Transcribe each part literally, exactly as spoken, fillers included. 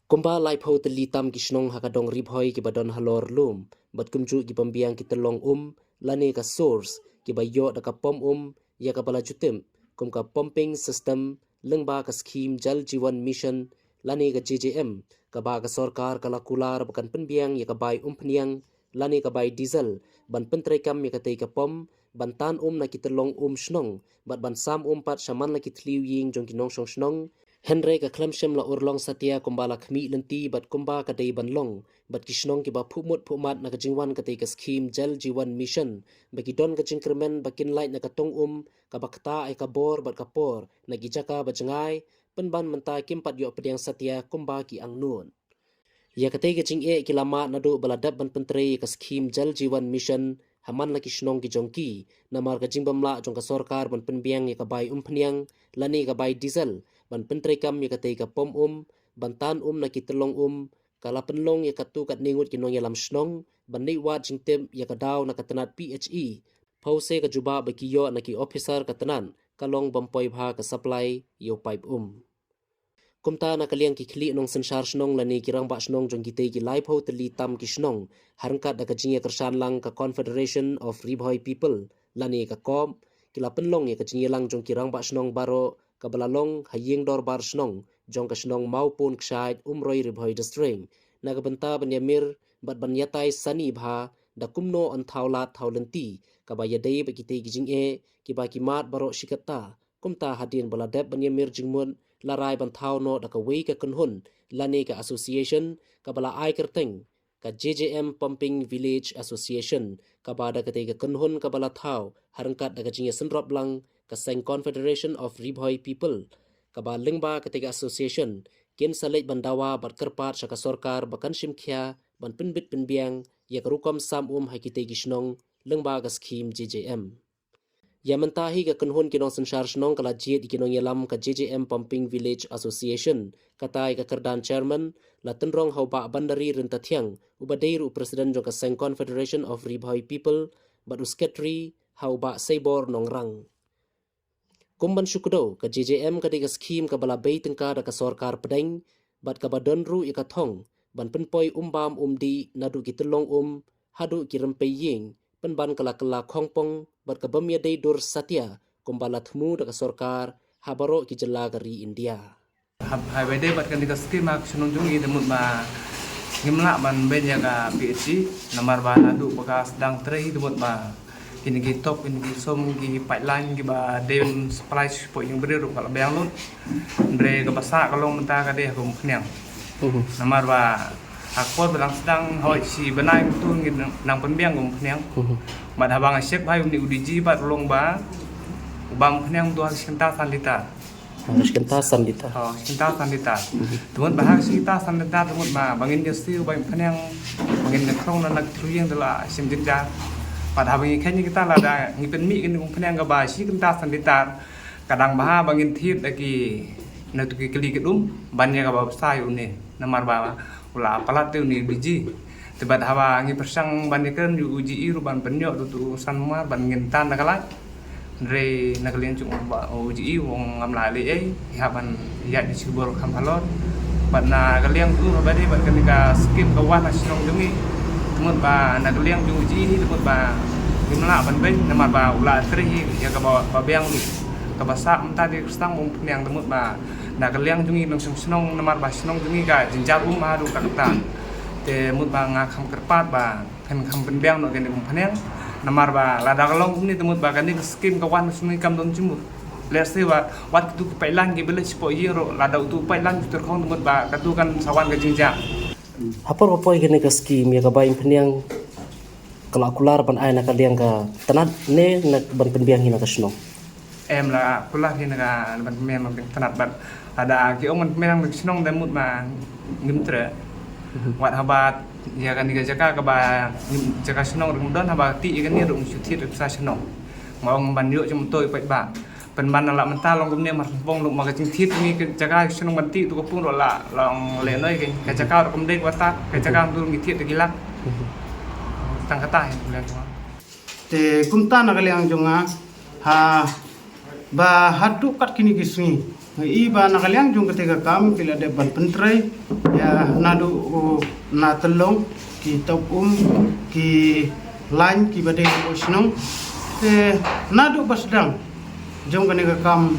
Kumba laiphew tylli tam ki shnong ha ka dong Ri Bhoi kiba don halor lum bad kumjuh ki pynbiang ki tyllong um lane ka source kiba ïoh da ka pom um ïa kaba la ju tip kum ka pumping system lyngba ka skhim Jal Jeevan Mission lane ka J J M, kaba ka sorkar ka la kular ba kan pynbiang ïa ka bai umphniang lane ka bai diesel ban pyntreikam ïa katei ka pom ban tan um na ki tyllong um shnong bad ban sam um pat shaman la ki thliew ïing jong ki nongshong shnong. Hynrei ka khlem shym la urlong satia kumba la khmih lynti bad kumba ka dei ban long, bad ki shnong kiba phuh mut phuh mat na ka jingwan katei ka skhim Jal Jeevan Mission ba ki don ka jingkyrmen ba kin lait na ka tong um kaba ktah ïa ka bor bad ka por na ki jaka ba jngai, pynban mynta kim pat ïoh pdiang satia kumba ki angnud. Ïa katei ka jingeh ki la mad naduh ba la dep ban pyntrei ïa ka skhim Jal Jeevan Mission ha man la ki shnong ki jong ki, namar ka jingbym lah jong ka sorkar ban pynbiang ïa ka bai umphniang lane ka bai diesel ban pyntreikam ïa katei ka pom um ban tan um na ki tyllong um, ka la pynlong ïa katto katne ngut ki nongïalam shnong ban leit wad jingtip ïa ka daw na ka tnat P H E. Phewse ka jubab ba ki ïoh na ki ophisar ka tnat ka long bym poi bha ka supply ïa u paip um. Kumta na ka liang ki khlieh nongsynshar shnong lane ki rangbah shnong jong kitei ki laiphew tylli tam ki shnong, ha ryngkat da ka jingïakyrshan lang ka Confederation of Ri Bhoi People lane ka CoRP, ki la pynlong ïa ka jingïalang jong ki rangbah shnong baroh kaba la long ha ïing dorbar shnong jong ka shnong Mawpun Kshaid, Umroi, Ri Bhoi District, na ka bynta ban ïamir bad ban ïatai sani bha da kumno yn thaw lad thaw lynti kaba ïadei bad kitei ki jingeh kiba ki mad baroh shi katta. Kumta hadien ba la dep ban ïamir jingmut, la rai ban thaw noh da kawei ka kynhun lane ka association kaba la ai kyrteng ka J J M Pumping Village Association, kaba da katei ka kynhun kaba la thaw ha ryngkat da ka jingïasynrop lang ka seng Confederation of Ri Bhoi People, kaba lyngba katei ka association kin sa leit ban dawa bad kyrpad sha ka sorkar ba kan shim khia ban pynbit pynbiang ïa ka rukom sam um ha kitei ki shnong lyngba ka skhim J J M. Ïa mynta hi ka kynhun ki nongsynshar shnong ka la jied ïa ki nongïalam ka J J M Pumping Village Association, kata ïa ka kyrdan chairman la tynrong ha u Bah Bandari Ryntathiang, uba dei ruh u president jong ka seng Confederation of Ri Bhoi People, bad u secretary ha u Bah Seibor Nongrang. Kum ban shu kdew, ka J J M ka dei ka skhim kaba la bei tyngka da ka sorkar pdeng bad kaba don ruh ïa ka thong ban pynpoi um bam um dih naduh ki tyllong um haduh ki rympei ïing, pynban ka la kylla khongpong bad ka bym ïadei dur satia kumba la thmu da ka sorkar ha baroh ki jylla ka ri India. Hap hai bede bad kane ka skim ha ka shnong jong ngi, da mut ba ngim lah ban beiñ ïa ka P H E, namar ba naduh ba ka sdang trei, da mut ba kine ki top, kine ki som, ki pipeline kiba dei ban supply sha pdeng ïing briew ruh ka la biang lut. Hynrei kaba sah ka long mynta ka dei ha ka umphniang. Namar ba ha ka por ba dang sdang, hoi shi bnai kumtu ngi nang pynbiang ka umphniang. Bad haba nga check bha ïa une u D G bad u long ba u bam umphniang to ha shi kynta san litar. Ha shi kynta san litar. Oh, shi kynta san litar. Da mut ba ha shi kynta san litar, da mut ba, ba ngin ïa siew, ba ngin pynïang, ba ngin ïa khrong na, na ki thliew ïing da la shim jynjar. Bad haba ngi kheiñ ïa kita, lada ngi pynmih kane ka umphniang kaba shi kynta san litar, ka dang bha ba ngin thied da ki, na tu ki kali ki dum ban ïa kaba bsa ïa une. Namar ba u la palat te une u D G. Te bad haba ngi pyrshang ban ïakren ïa u G E ruh ban pynïoh da utu u Sanmar ban ngin tan da ka light. Hynrei na ka liang jong u Bah, u G E u ong ngam lah leh ei, ïa ban ïaid da shi bor kham halor. Bad na ka liang jong u haba dei bad kane ka skim ka wan ha shnong jong ngi, da mut ba na ka liang jong u G E da mut ba ngim lah ban beiñ, namar ba u la trei ïa kaba, ba biang lut. Kaba sah mynta dei ka sdang ba umphniang, da mut ba na ka liang jong ngi nongshong shnong, namar ba shnong jong ngi ka jynjar um haduh katta katta. Te mut ba nga kham kyrpad ba phin kham pynbiang noh kane ka umphniang. Namar ba lada ka long kumne, te mut ba kane ka skim ka wan sha ngi kam don jingmut. Let's say ba wat katu ka pipeline kiba leit shapoh ïing ruh, lada utu u pipeline u tyrkhong, te mut ba katu kan sa wan ka jingjia. Ha por ba poi kane ka skim ïa ka bai umphniang, ka la kular ban ai na ka liang ka tnat ne na ban pynbiang hi na ka shnong? Em, la kular hi na ka ban pynbiang na ka tnat, bad lada ki ong ban pynbiang na ka shnong, da mut ba ngim treh. Wat haba ïa kane ka jaka kaba ngim, jaka shnong ruh ngim don, haba tih ïa kane ruh ngim shu thied da ka pisa shnong. Nga ong ban ïoh jingmyntoi pat ba pynban na la mynta long kumne, mar shu pong long ma ka jingthied ngi ka jaka shnong ban tih tu ka pung ruh la long leh noi, ka jaka ruh kam dei kata, ka jaka ngi thied da ki lak. Tang kata hi ka liang jong nga. Te kumta na ka liang jong nga, ha, ba haduh kat kine ki sngi Nga i ba na ka liang jong kata ka kam ki la dep ban pyntrei ïa naduh u na tyllong, ki top um, ki lain kiba dei ha shnong. Te naduh ba sdang jong kane ka kam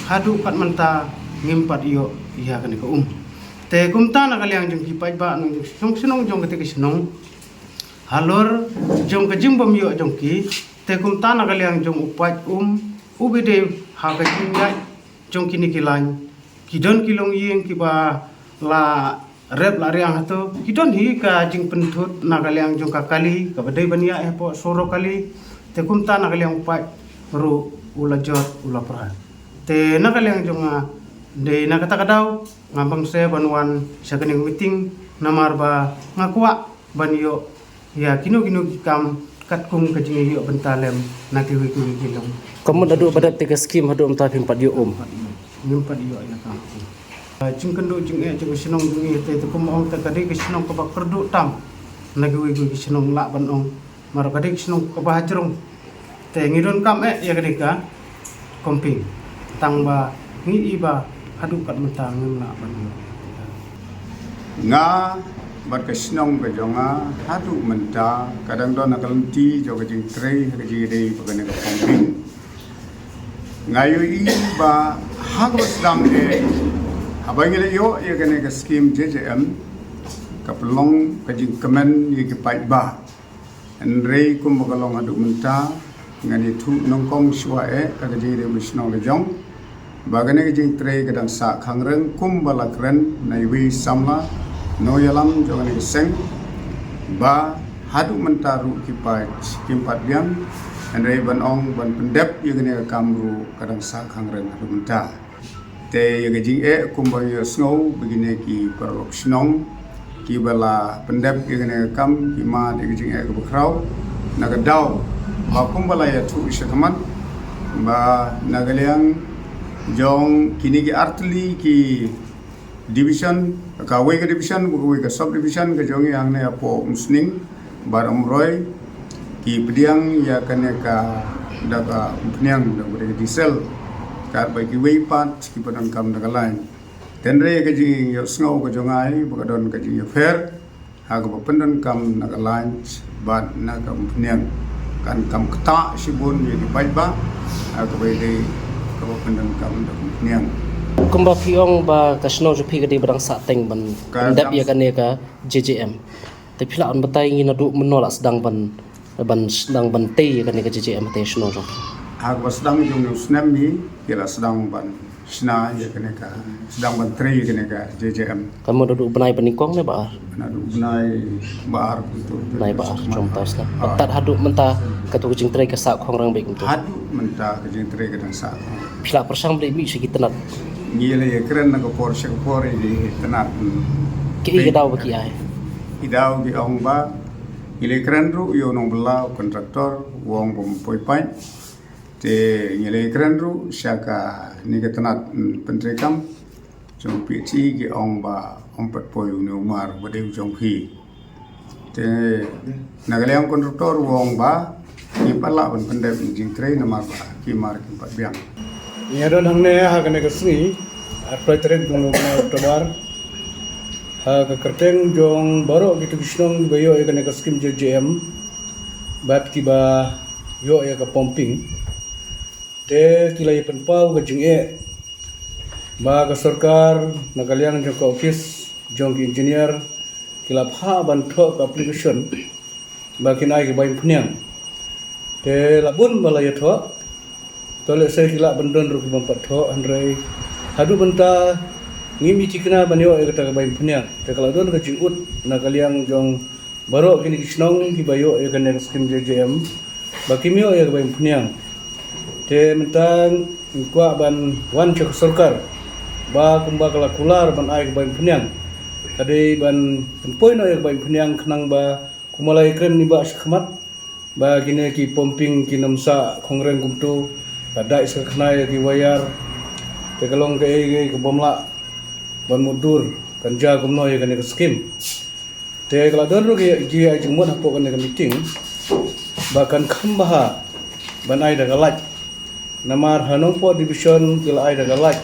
haduh kat mynta ngim pat ïoh ïa kane ka um. Te kumta na ka liang jong ki paidbah nong jong shnong jong kata ka shnong, halor jong ka jingbym ïoh jong ki, te kumta na ka liang jong u paid um, u ba dei ha ka jingïaid jong kine ki lain, ki don ki longïing kiba la rep la riang hato, ki don hi ka jingpynthut na ka liang jong ka kali kaba dei ban ïaid hapoh surok kali. Te kumta na ka liang u paid ruh u la jot u la pra. Te na ka liang jong nga, dei na kata ka daw nga bang se ban wan sha kane ka meeting, namar ba nga kwah ban ïoh ïa kino kino ki kam katkum ka jingïoh bynta lem na kiwei kiwei ki long. Ka mut haduh ba dep te ka skim haduh mynta phim pat ïoh um? Ngim pat ïoh ïa ka. Ah, jingkynduh jingeh jong ka shnong jong ngi te, te kum ong te ka dei ka shnong kaba kyrduh tam na kiwei kiwei ki shnong, lah ban ong mar ka dei ka shnong kaba hajrong. Te ngi donkam eh ïa ka dei ka pumping, tang ba ngi i ba haduh kat mynta ngim lah ban ïoh. Nga bad ka shnong ka jong nga haduh mynta ka dang don ha ka lynti jong ka jingtrei ha ka jingïadei bad kane ka pumping. Nga ïohi ba ha kaba sdang eh, haba ngi la ïoh ïa kane ka skim J J M, ka pynlong ka jingkmen ïa ki paidbah. Hynrei kumba ka long haduh mynta, ngan ïathuh nyngkong shuwa eh ha ka jingïadei bad ka shnong la jong ba kane ka jingtrei ka dang sah khangreng kumba la kren na iwei i samla nongïalam jong kane ka seng, ba haduh mynta ruh ki paid kim pat biang. Hynrei ban ong ban pyndep ïa kane ka kam ruh ka dang sah khangreng haduh mynta. Te ïa ka jingeh kumba ïohsngew ba kine ki paralok shnong kiba la pyndep ïa kane ka kam ki mad ïa ka jingeh kaba khraw, na ka daw ba kumba la ïathuh shakhmat ba na ka liang jong kine ki artylli ki division, kawei ka division bad kawei ka sub division ka jong ngi hangne hapoh Umsning bad Umroi, ki pdiang ïa kane ka da ka umphniang da ka diesel, katba kiwei pat ki pyndonkam da ka lain. Hynrei ka jingïohsngew ka jong nga hi ba ka don ka jingïapher ha kaba pyndonkam na ka lain bad na ka umphniang. Kan kam ktah shibun ïa ki paidbah ha kaba ïadei kaba pyndonkam da ka umphniang. Kumba phi ong ba ka shnong jong phi ka dei ba dang sah teng ban pyndep ïa kane ka J J M. Te phi lah ban batai ngi naduh mynno la sdang ban, ban sdang ban tei ïa kane ka J J M ha ka shnong jong phi? Ha kaba sdang jong u snem hi ki la sdang ban shna ïa kane ka, sdang ban trei ïa kane ka J J M. Ka mut naduh bnai ba nyngkong ne ba ar? Naduh bnai ba ar kumto. Bnai ba ar jong mynta u snem. Tad haduh mynta kato ka jingtrei ka sah khangreng beit kumto? Haduh mynta ka jingtrei ka dang sah khangreng. Phi la pyrshang ban leit mih sha ki tnat? Ngi la ïakren na ka por sha ka por ïa ki tnat. Ki, ïa ka daw ba ki ai? Ki daw ki ong ba ngi la ïakren ruh ïa u nongbylla u kontraktor u ong bym poi paid. Te ngi la ïakren ruh sha kane ka tnat, mm, pyntreikam jong P H E, ki ong ba ym pat poi une u mar ba dei u jong phi. Te na ka liang kontraktor u ong ba kim pat lah ban pyndep ïa ka jingtrei namar ba ki mar kim pat biang. Ngi don hangne ha kane ka sngi arphew lai tarik jong u bnai October ha ka kyrteng jong baroh kito ki shnong kiba ïoh ïa kane ka skim J J M bad kiba ïoh ïa ka pumping. Te ki la ïa pynpaw ka jingeh ba ka sorkar na ka liang jong ka ophis jong ki engineer ki la phah ban thoh ka application ba kin ai ka bai umphniang. Te la bun ba la ïa thoh. To lehse ki lah ban don ruh ki bym pat thoh, hynrei haduh mynta ngim i thikna ban ïoh ïa kata ka bai umphniang. Te ka la don ka jingud na ka liang jong baroh kine ki shnong kiba ïoh ïa kane ka skim J J M ba kim ïoh ïa ka bai umphniang. Te mynta ngi kwah ban wan sha ka sorkar ba kumba ka la kular ban ai ka bai umphniang, ka dei ban pynpoi noh ïa ka bai umphniang khnang ba kumba la ïakren i bah shakhmat ba kine ki pumping kin ym sah khangreng kumto, ka dei sa khnai ïa ki wire. Te ka long kaei kaei ka bym lah ban mutdur, kan jia kumno ïa kane ka skim. Te ka la don ruh ki, ki ai jingmut hapoh kane ka meeting ba kan kham bha ban ai da ka light. Namar ha Nongpoh division ki la ai da ka light.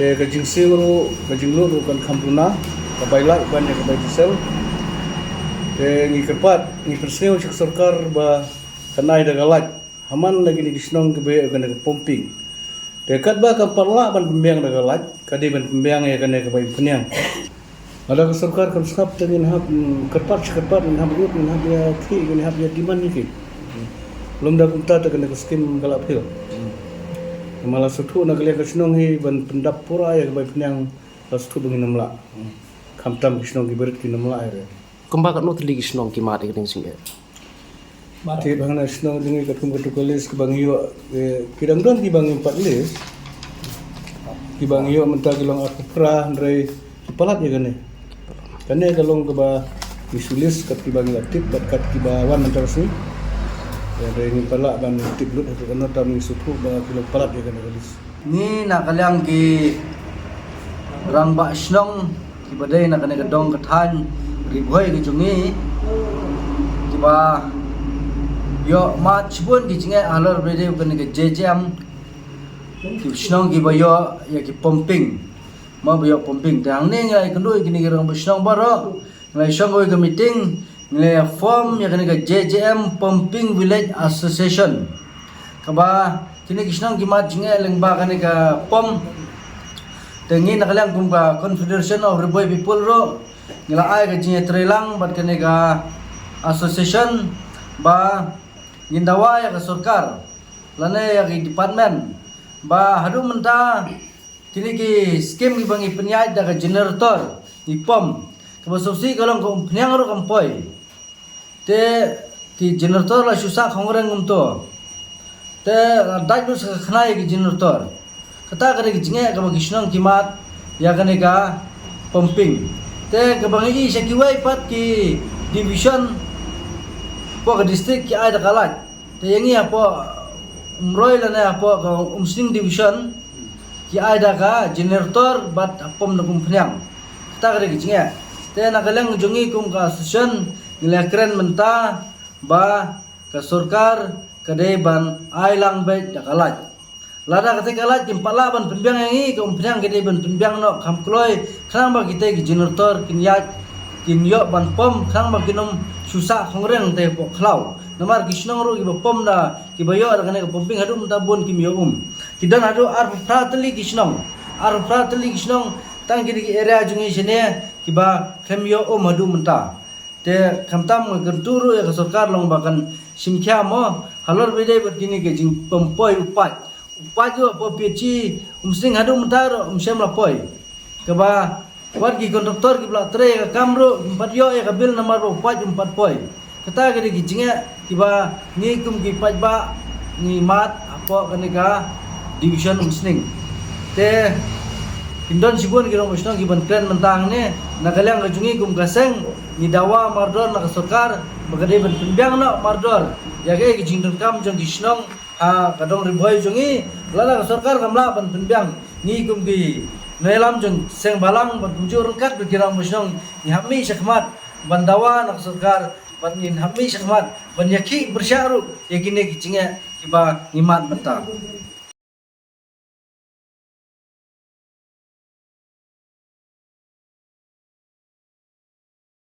Te ka jingsiew ruh, ka jinglut ruh kan kham duna, ka bai lait ban ïa ka bai diesel. Te ngi kyrpad, ngi pynsngew sha ka sorkar ba kan ai da ka lait ha man la kine ki shnong kiba ïoh ïa kane ka pumping. Te katba kam pat lah ban pynbiang da ka lait, ka dei ban pynbiang ïa kane ka bai umphniang. Lada ka sorkar kam sngap te ngin hap, mm, kyrpad shi kyrpad, ngin hap lut, ngin hap ïa khih, ngin hap ïa demand ïa ki. Lymda kumta te kane ka skim ka la fail. Namar la sngewthuh na ka liang ka shnong hi ban pyndap pura ïa ka bai umphniang, la sngewthuh ba ngin ym lah. Khamtam ki shnong kiba rit kin ym lah ïa re. Kumba katno tylli ki shnong ki mad ïa ka ding sngewthuh? Te ba hana shnong jong ngi katkum katu ka list kaba ngi ïoh, eh, ki dang don kiba ngim pat list. Kiba ngi ïoh mynta ki long arphew phra, hynrei ki palat ïa kane. Kane ka long kaba ngi shu list kat kiba ngi la tip bad kat kiba wan mynta ka sngi. Hynrei ngim pat lah ban tip lut haduh katno tam, ngi sngewthuh ba ki long palat ïa kane ka list. Ngi na ka liang ki rangbah shnong kiba dei na kane ka dong ka thaiñ Ri Bhoi ka jong ngi, kiba ïoh mad shibun ki jingeh halor ba dei kane ka J J M, ki shnong kiba ïoh ïa ki pumping, ma ba ïoh pumping. Te hangne ngi la ïakynduh ïa kine ki rangbah shnong baroh, ngi la ïashong kawei ka meeting, ngi la form ïa kane ka J J M Pumping Village Association. Kaba kine ki shnong ki mad jingeh lyngba kane ka pump. Te ngi na ka liang kum ka Confederation of Ri Bhoi People ruh ngi la ai ka jingïatreilang bad kane ka association ba ngin dawa ïa ka sorkar lane ïa ki department ba haduh mynta kine ki skim kiba ngi pynïaid da ka generator ngi pump, kaba sngewsih ka long ka umphniang ruh kam poi. Te ki generator la shu sah khongreng kumto. Te la dait lut sa ka khnai ki generator. Kata ka dei ka jingeh kaba ki shnong ki mad ïa kane ka pumping. Te kaba ngi i sha kiwei pat ki division hapoh ka district ki ai da ka lait. Te ïa ngi hapoh Umroi lane hapoh ka Umsning division ki ai da ka generator bad pump na ka umphniang. Kata ka dei ka jingeh. Te na ka liang jong ngi kum ka association ngi la kren mynta ba ka sorkar ka dei ban ai lang beit da ka lait. Lada kata ka lait kim pat lah ban pynbiang ïa ngi, ka umphniang ka dei ban pynbiang noh kham kloi, khnang ba kita ki generator kin ïaid, kin ïoh ban pump, khnang ba kin ym shu sah khongreng te hapoh khlaw. Namar ki shnong ruh kiba pump da, kiba ïoh da kane ka pumping haduh mynta bun kim ïoh um. Ki don haduh arphew phra tylli ki shnong. Arphew phra tylli ki shnong tang ki dei ki area jong ngi shane kiba khlem ïoh um haduh mynta. Te khamtam nga kyntu ruh ïa ka sorkar long ba kan shim khia mo halor ba dei bad kine ki jingpympoi u paip. U paip ruh hapoh P H E Umsning haduh mynta ruh um shym la poi. Kaba wat ki contractor kiba la trei ïa ka kam ruh kim pat ïoh ïa ka bill namar ba u paip um pat poi. Kata ka dei ki jingeh kiba ngi kum ki paidbah ngi mad hapoh kane ka division Umsning. Te kin don shibun ki rangbah shnong kiban kren mynta hangne, na ka liang ka jong ngi kum ka seng ngi dawa mardor na ka sorkar ba ka dei ban pynbiang noh mardor ïa kaei ka jingdonkam jong ki shnong ha ka dong Ri Bhoi jong ngi. Lada ka sorkar kam lah ban pynbiang, ngi kum ki nongïalam jong seng balang bad kumjuh ryngkat bad ki rangbah shnong ngi hap mih shakhmat ban dawa na ka sorkar bad ngin hap mih shakhmat ban ïakhih pyrshah ruh ïa kine ki jingeh kiba ngi mad mynta.